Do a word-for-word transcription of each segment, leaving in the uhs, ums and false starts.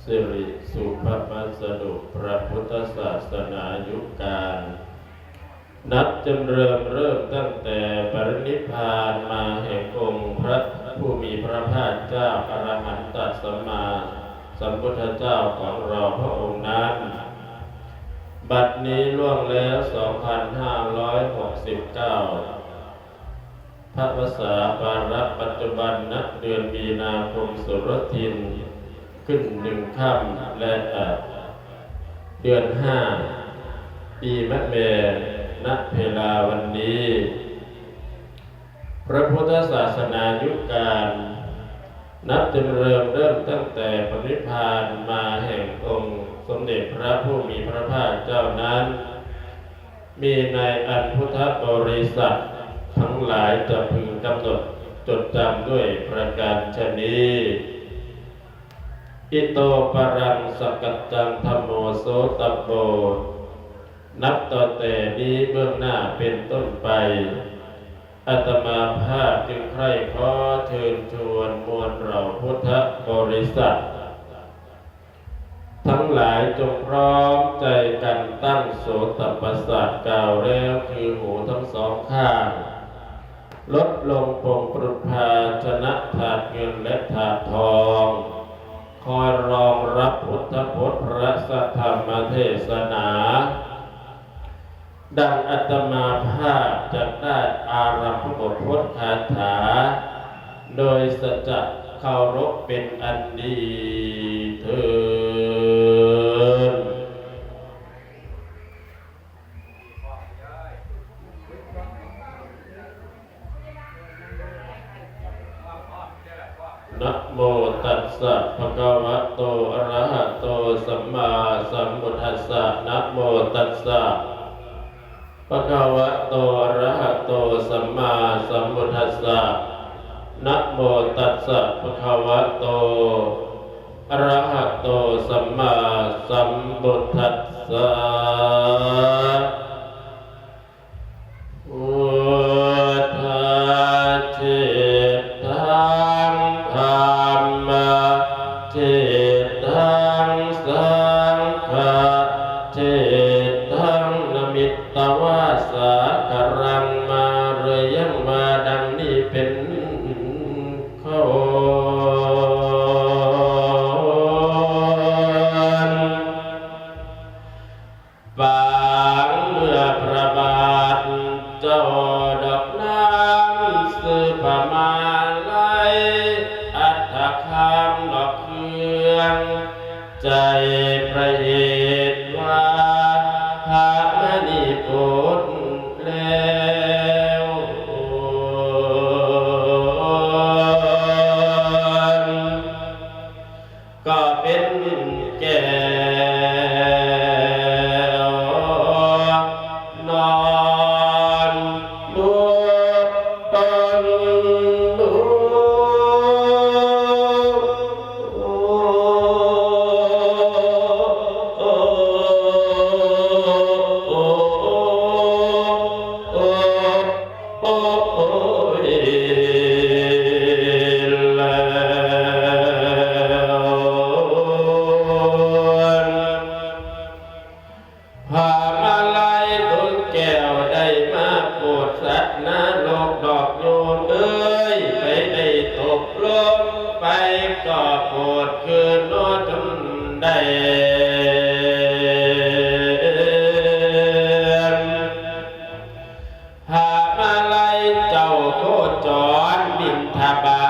สิริสุภาพสดุพระพุทธศาสนายุคการ นับจำเริญเริ่มตั้งแต่ปรินิพพานมาแห่งองค์พระผู้มีพระภาคเจ้าอรหันตสัมมาสัมพุทธเจ้าของเราพระองค์นั้น บัดนี้ล่วงแล้ว สองพันห้าร้อยหกสิบเก้า พระวสาปาระปัจจุบัน ณ เดือนมีนาคม สุรทิน ขึ้นหนึ่งค่ำ และเดือนห้า ปีมะแม่ ณ เวลาวันนี้ พระพุทธศาสนายุคการ นับจำเริญเริ่มตั้งแต่ปรินิพพานมาแห่งองค์สมเด็จพระผู้มีพระภาคเจ้านั้น มีในอันพุทธบริษัททั้งหลายจะพึงกำหนดจดจำด้วยประการฉะนี้ อิโตปะรังสกกะจจังธัมโมโสตัปโป นับต่อแต่นี้เบื้องหน้าเป็นต้นไป อาตมาภาพจึงใคร่ขอเชิญชวนมวลเหล่าพุทธบริษัท ทั้งหลายจงพร้อมใจกันตั้งโสตปัสสะกล่าวแล้วคือหูทั้งสองข้าง ลดลงปรงปรุภาชนะถาดเงินและถาดทอง คอยรองรับพุทธพจน์พระสัทธรรมเทศนา ดังอาตมาภาพจะได้อารัมภกพจน์คาถา โดยสัจจะเคารพเป็นอันดีเทอญ นะโมตัสสะภะคะวะโต อะระหะโต สัมมาสัมพุทธัสสะ นะโมตัสสะ ภะคะวะโต อะระหะโต สัมมาสัมพุทธัสสะ นะโมตัสสะ ภะคะวะโต อะระหะโต สัมมาสัมพุทธัสสะ พุทธาเจตัง ธัมมาเจตัง สังฆาเจตัง นะมิตวาสาการัง มาเรยังว่าดังนี้เป็นข้อ ปางเมื่อพระบาทเจ้าดอกน้ำ ซื้อผ้ามาลัย อัฐคามดอกเครื่อง ใจพระเหตุว่า พระมณีโพธิ์แล้ว ก็เป็นแก้ว นอนบุบนดู โอ้ย แล้ว พามาลัยดวงแก้วได้มาโปรดสัตว์นรกดอกโยมเอ้ย ไปได้ตกลงไปก็โปรดคืนนอจนได้ พามาลัยเจ้าโคจรบิณฑบา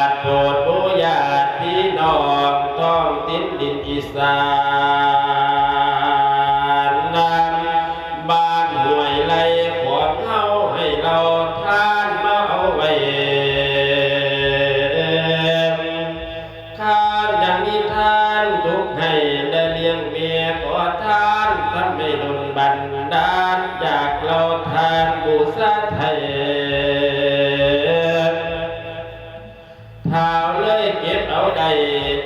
ต โปรดหมู่ญาติพี่น้องท้องถิ่นดินอีสาน บ้านห้วยไร่ของเฮาให้เราทานมาเอาไว้ ข้านยังมีทานทุกข์ให้ได้เลี้ยงเมียขอทานทำให้ดลบันดาล อยากเราทานบูชาไทย ท้าวเลยเก็บเอาได้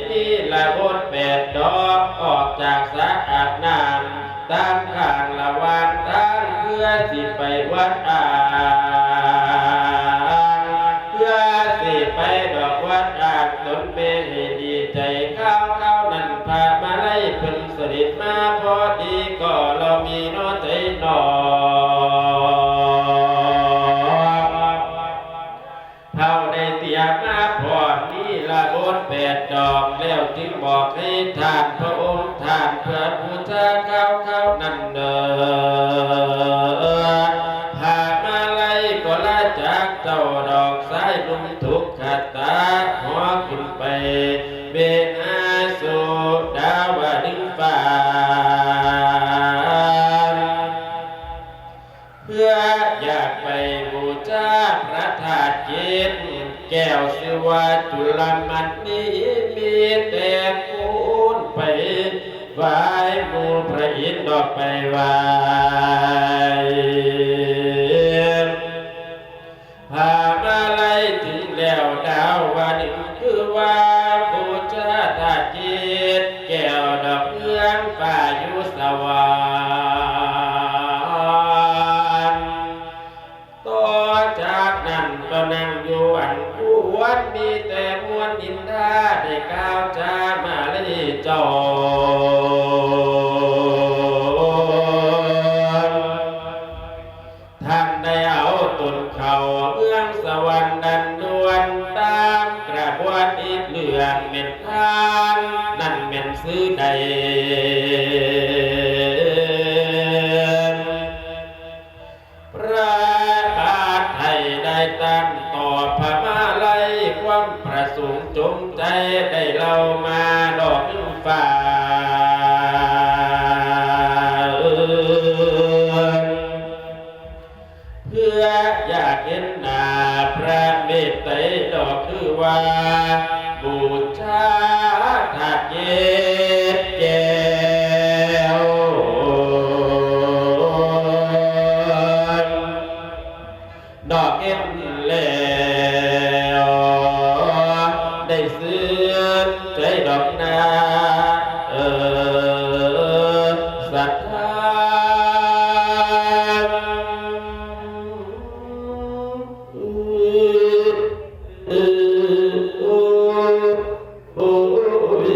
ทีละบทแปดดอก ออกจากสระอาบน้ำ ตามข้างละหว่างทาง เพื่อสิไปวัดอ่าง เพื่อสิไปดอกวัดอ่าง ตนแม่ให้ดีใจข้าวข้าวนั้นพา ดอกแล้วจึงบอกให้ทานพระองค์ทานเพื่อบูชาข้าวข้าวนั้นเนินผ้ามาลัยก็ละจากเจ้าดอกสายลุมทุกขตาหัวขึ้นไปเวหาสุดาวดึงฟ้า เพื่ออยากไปบูชาพระธาตุเกศแก้วชื่อว่าจุลมณีมีแต่คูณไปไหว้หมู่พระอินทร์ดอกไปไหว้พามาลัยถึงแล้วดาววันคือว่าบูชาธาตุเกศแก้วดอกเมืองฟ้าอยู่สวรรค์ ต่อจากนั้นก็นั่งอยู่อันควรมีแต่มวลนินทาได้กล่าวจามาเลยเจ้า ท่านได้เอาตนเข้าเมืองสวรรค์ดันดวนตามกระบวนอีกเรื่องเม็นทานนั่นเม็นซื้อใด พระบาทไทยได้ตั้งต่อพระมาลัยความประสงค์จงใจได้เล่ามาดอกฟ้าเพื่ออยากเห็นหน้าพระเมตไตรดอกคือว่าบูชาธาตุเกศแก้ว ดอกเอ็นแล้วได้ซื่นใจดอกนาเออศรัทธา โอ้ย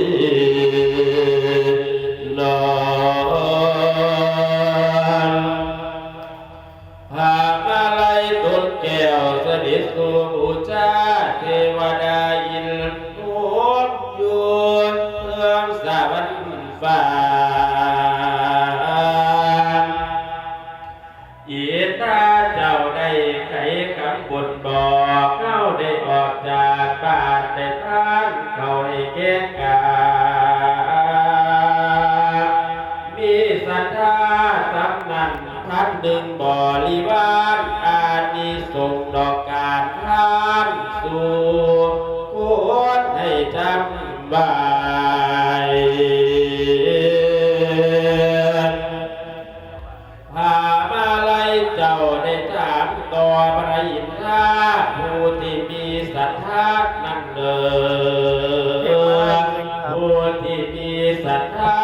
นอนพามาลัยต้นแก้วสนิทสู่บูชาเทวดาอินโทนอยู่เมืองสวรรค์ฟ้า อินทาเจ้าได้ไขคำบนบอกเฮาได้ออกจากบ้านได้ทานเข้าให้แก่กา มีศรัทธาสำนันพันหนึ่งบริวารอานิสงส์ดอกการทานสู่คนให้จำไว้ พามาลัยเจ้าได้ถามต่อพระอินทราผู้ที่มีศรัทธานั้นเนินผู้ที่มีศรัทธา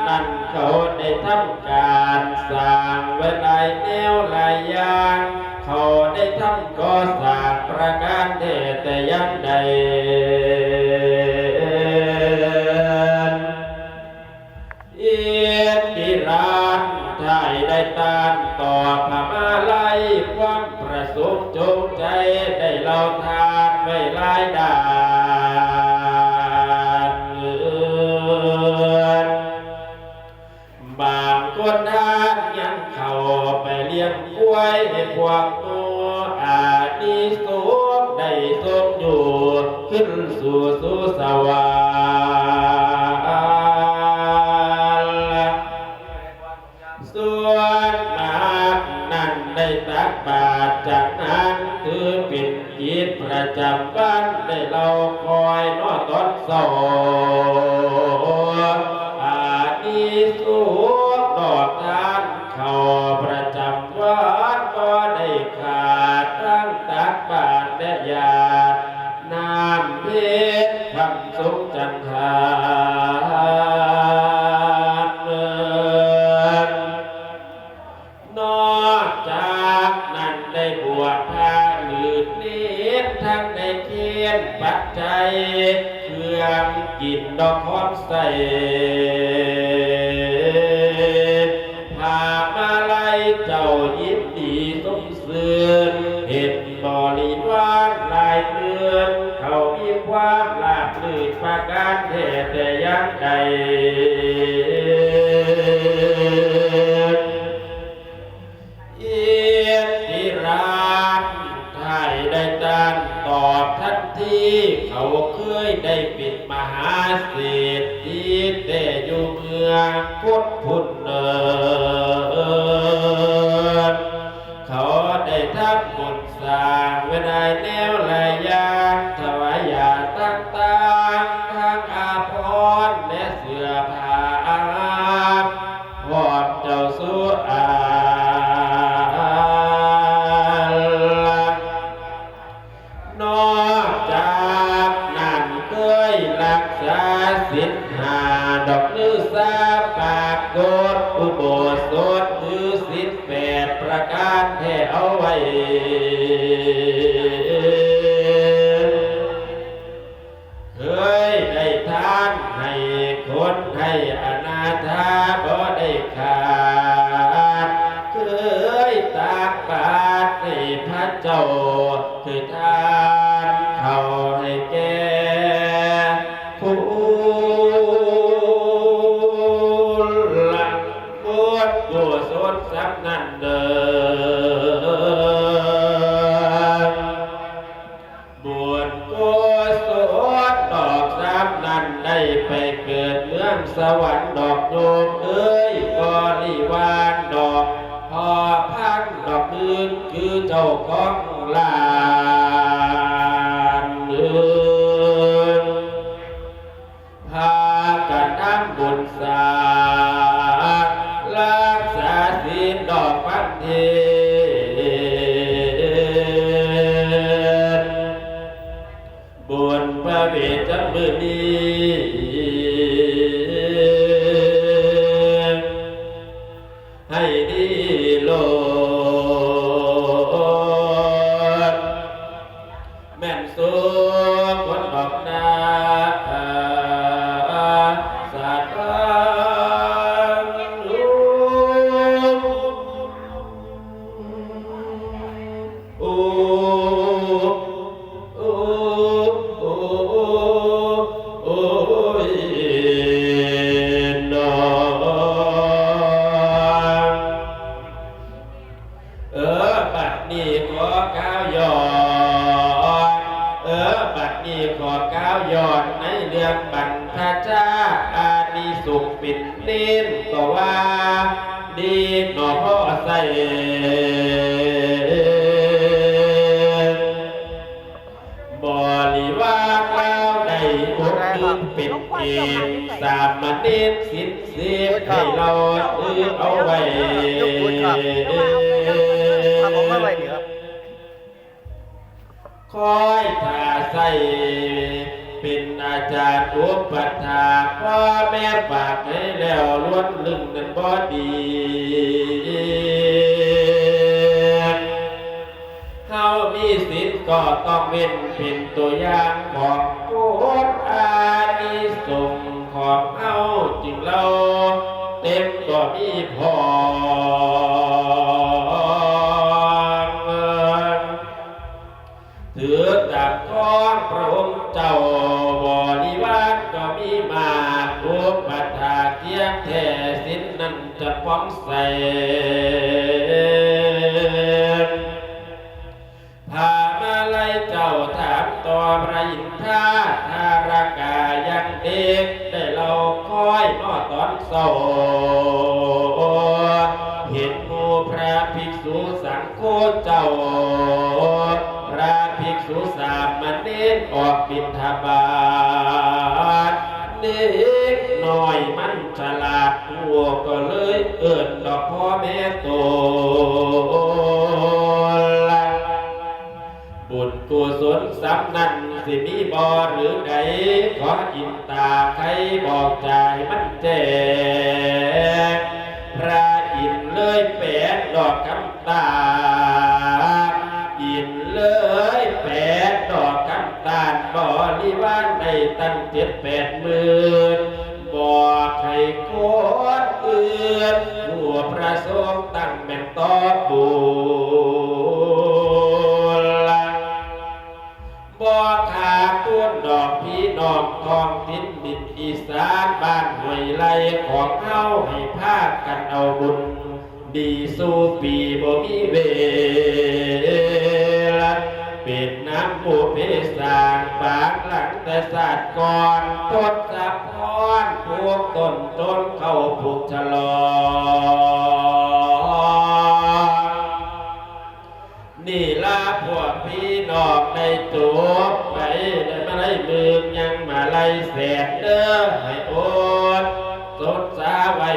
นั้นเขาได้ทำการสร้างไว้หลายแนวหลายอย่าง เขาได้ทำก่อสร้างประการใดแต่อย่างใด อินทิราชไทยได้ต้านต่อพระมาลัยความประสงค์จงใจได้เล่าทานไว้หลายด้าน บางคนทานยังเข้าไปเลี้ยงควายให้พวกโตอานิสงส์ได้สมอยู่ขึ้นสู่สู่สวรรค์ ส่วนมากนั้นได้ตักบาตรจากนั้นถือเป็นกิจประจำวันได้เล่าคอยนอตอนเช้าอานิสงส์ดอกทานเข้าประจำวันก็ได้ขาดทั้งตักบาตรและหยาดน้ำเพชรคำสงจันทาน นอกจากนั้นได้บวชพระหลืดเน้นทั้งในเคนปัจจัยเครื่องกินดอกหอมใส่พามาลัยเจ้ายินดีสมซื่นเห็นบริวารหลายเมือง เรามีความราบรื่นประการแท้แต่อย่างใด อินทิราชไทยได้ตานตอบทันที เขาเคยได้เป็นมหาเศรษฐีแต่อยู่เมืองคดพุนเนิน เขาได้ทำบุญสร้างไว้ในแนวหลายอย่าง ถวายยาต่างๆ ทั้งอาภรณ์และเสื้อผ้า พร้อมเจ้าสุอา นอกจากนั้นเคยรักษาศีลห้าดอกนึกษาปรากฏอุโบสถหรือศีลแปดประการแท้เอาไว้ เคยได้ทานให้คนให้อนาถาบ่ได้ขาด เคยตักบาตรให้พระเจ้า เคยทานข้าวให้แก่ผู้ละ บุญกุศลซ้ำนั้นเด้อ บุญกุศลดอกซ้ำนั้นได้ไปเกิดเมืองสวรรค์ดอกโยมเอ้ย บริวารดอกพ่อพันดอกอื่นคือเจ้าของหลานเอ้ย พากันทำบุญสร้างรักษาศีลดอกฟังเทศน์ บุญพระเวชมื้อนี้ ให้ดีโลด แม่นสุคนดอกนา สาธุ โอ้ โอ้ โอ้ โอ้ย นอ เออ บัดนี้ขอกล่าวย้อน เออ บัดนี้ขอกล่าวย้อนในเรื่องบรรพชาอานิสงส์เป็นเน้นก็ว่า ดีหนอพ่อใส่ บริวารลาวได้อบรมเป็นเกณฑ์สามเณรศีลสิบให้เราถือเอาไว้ คอยถ้าใส่เป็นอาจารย์อุปัฏฐากพ่อแม่ฝากให้แล้วล้วนลึงนั้นบ่ดี เฮามีศีลก็ต้องเว้นเป็นตัวอย่างของกุศลอานิสงส์ของเฮา จึงเล่าเต็มก็มีพอ ถือตามของพระองค์เจ้า บริวารก็มีมาก อุปัฏฐากเที่ยงแท้ ศีลนั้นจะผ่องใส พามาลัยเจ้าถามต่อพระอินทาทารกายังเด็ก ได้เล่าคอยนอตอนเศร้า เห็นหมู่พระภิกษุสังโฆเจ้า พระภิกษุสามเณรออกบิณฑบาต เด็กน้อยมันฉลาด พวกก็เลยเอิ้นดอกพ่อแม่โต บุญกุศลสำนั้นสิมีบ่หรือใด ขออินตาไขบอกใจมันแจ้ง พระอินทร์เลยแปดดอกคำตา อินทร์เลยแปดดอกคำตาน บริวารได้ตั้งเจ็ดแปดหมื่น บอกให้คนอื่น ผู้ประสงค์ตั้งแม่นต่อบุญ บอกขาด ดอกพี่น้องท้องถิ่นดินอีสานบ้านห้วยไร่ของเฮา ให้พากันเอาบุญ ดีสู่ปีบ่มีเวลา เป็นน้ำผู้เพสร้างปางหลังแต่ศาสตร์ก่อน ทศพรผูกต้นจนเข้าผูกฉลอง นี่ลาพวกพี่น้องได้จบไป ได้มาไล่มือยังมาไล่แสนเด้อ ให้อดสดสาไว้